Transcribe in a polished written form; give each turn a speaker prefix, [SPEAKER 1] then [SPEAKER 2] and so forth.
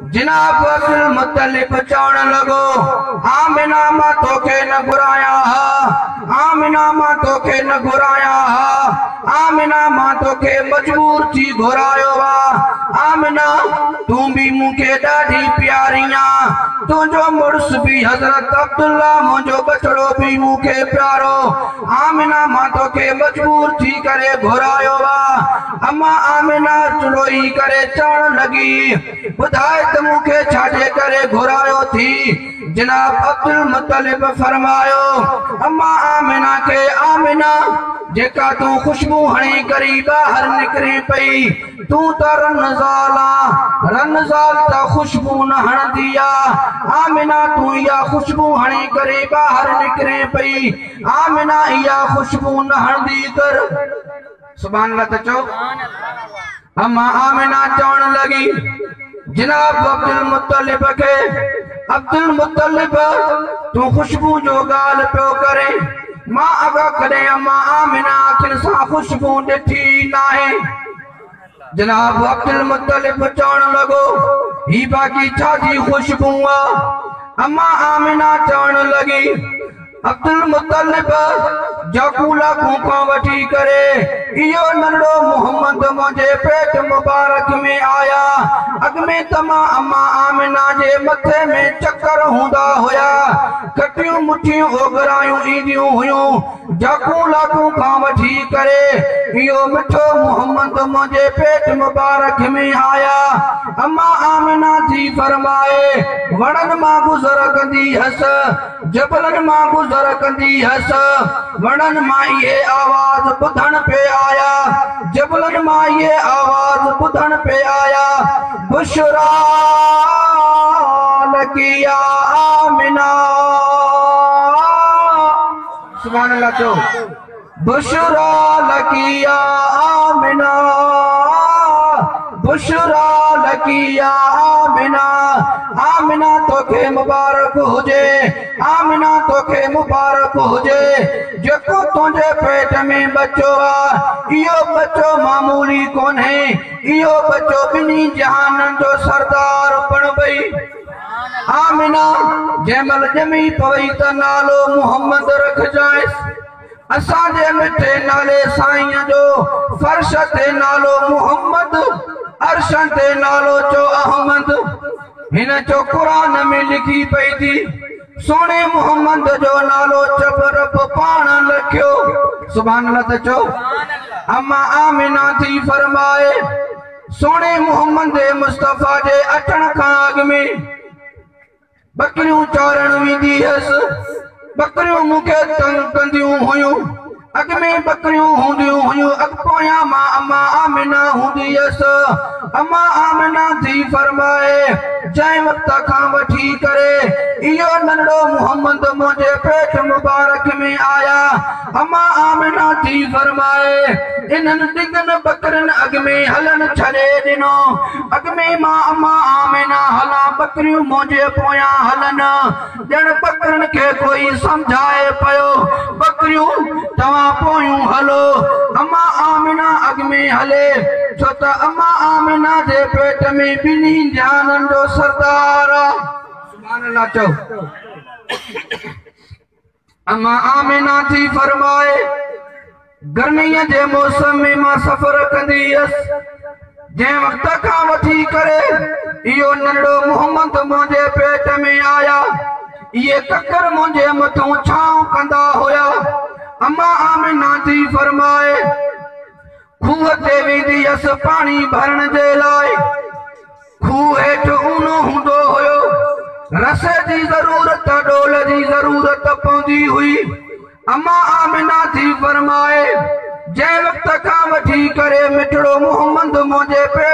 [SPEAKER 1] जनाब अब्दुल मुत्तलिब चवण लॻो, आमिना मां तोखे न घुरायां हा, आमिना मां तोखे न घुरायां हा, आमिना मां तोखे मजबूर थी घुरायो आहे। आमिना तूं बि मूंखे ॾाढी प्यारी आहीं, तुंहिंजो मुड़ुस बि हज़रत अब्दुल्ला मुंहिंजो बचड़ो बि मूंखे प्यारो। आमिना मां तोखे मजबूर थी करे घुरायो आहे। अम्मा आमिना रोई करे चवण लॻी, ॿुधाए त मूंखे छाजे करे घुरायो थी? जनाब अब्दुल मुत्तलिब फरमायो, अम्मा आमिना खे, आमिना जेका तूं ख़ुशबू हणी करी ॿाहिरि निकिरे पई, तूं त रनज़ाल आहीं, रनज़ाल त ख़ुशबू न हणंदी आहे। आमिना तूं इहा ख़ुशबू हणी करे ॿाहिरि निकिरे पई, आमिना इहा ख़ुशबू न हणंदी कर। सुभान अल्लाह त चओ। अम्मा आमिना चवण लॻी जनाब अब्दुल मुत्तलिब खे, अब्दुल मुत्तलिब तूं ख़ुशबू जो ॻाल्हि पियो करे, मां अॻु कॾहिं अम्मा आमिना अखियुनि सां ख़ुशबू ॾिठी नाहे। जनाब अब्दुल मुत्तलिब चवण लॻो, ही बाक़ी छा जी ख़ुशबू आहे? अम्मा आमिना चवण लॻी, अब्दुल मुत्तलिब जाकू लाकू खां वठी करे इहो नंढड़ो मोहम्मद मुंहिंजे पेट मुबारक में आया। अॻु में त मां अम्मा आमिना जे मथे में चकर हूंदा हुया, खटियूं मुठियूं ओगरायूं ईंदियूं हुयूं। जाकू लाकू खां वठी करे इहो मिठो मोहम्मद मुंहिंजे पेट मुबारक में आया। अम्मा आमिना थी फरमाए, वणनि मां गुज़र कंदी हुअसि, जबलनि मां गुज़र कंदी हुअसि, वणनि मां इहे आवाज़ ॿुधण पे आया, जबलनि मां इहे आवाज़ ॿुधण पे आया, बुशरा लकी या आमिना। सुभान अल्लाह चओ, बुशरा लकी या आमिना, बुशरा लकी या आमिना। आमिना तोखे मुबारक हुजे, आमिना तोखे मुबारक हुजे, जेको तुंहिंजे पेट में बचो आहे, इहो बचो मामूली कोन्हे, इहो बचो ॿिन्ही जहाननि जो सरदार बणबई। आमिना जंहिं महिल ॼमी पवई त नालो मोहम्मद रखजांइसि। असांजे मिठे नाले साईं जो फर्श ते नालो मोहम्मद, अर्श ते नालो चो अहमद। हिन चो क़ुरान में लिखी पई थी, सोणे मोहम्मद जो नालो चब रब पाण लिखियो। सुभान अल्लाह त चओ। अम्मा आमिना थी फरमाए, सोणे मोहम्मद मुस्तफ़ा जे अचण खां अॻु में बकरियूं चारण वेंदी हुअसि, बकरियूं मूंखे तंग कंदियूं हुयूं। अॻु में बकरियूं हूंदियूं हुयूं, अॻु पोयां मां अम्मा आमिना हूंदी हुअसि। अम्मा आमिना थी फरमाए, जंहिं वक़्त खां वठी करे इहो नंढड़ो मोहम्मद मुंहिंजे पेट मुबारक में आया, अम्मा आमिना थी फरमाए, इन्हनि ॾिंगनि बकरियुनि अॻु में हलणु छॾे ॾिनो। अॻु में मां अम्मा आमिना हलां, बकरियूं मुंहिंजे पोयां हलनि। ॼण बकरियुनि खे कोई सम्झाए पियो, बकरियूं तव्हां पोयूं हलो। अम्मा आमिना अॻु में हले, छो त अम्मा आमिना जे पेट में ॿिन्ही जहाननि जो सरदार आहे। सुभान अल्लाह चओ। अम्मा आमिना थी फरमाए, गर्मीअ जे मौसम में मां सफ़र कंदी हुअसि, जंहिं वक़्त खां वठी करे इहो नंढड़ो मोहम्मद मुंहिंजे पेट में आया, इहे ककर मुंहिंजे मथां छांव कंदा हुया। अम्मा आमिना थी फरमाए, खूह ते वेंदी हुअसि पाणी भरण जे लाइ, खूह हेठि ऊनो हूंदो हुयो, रसे जी ज़रूरत ॾोल जी ज़रूरत पवंदी हुई। अम्मा आमिना थी फरमाए, जंहिं वक़्त खां वठी करे मिठड़ो मोहम्मद मुंहिंजे पेट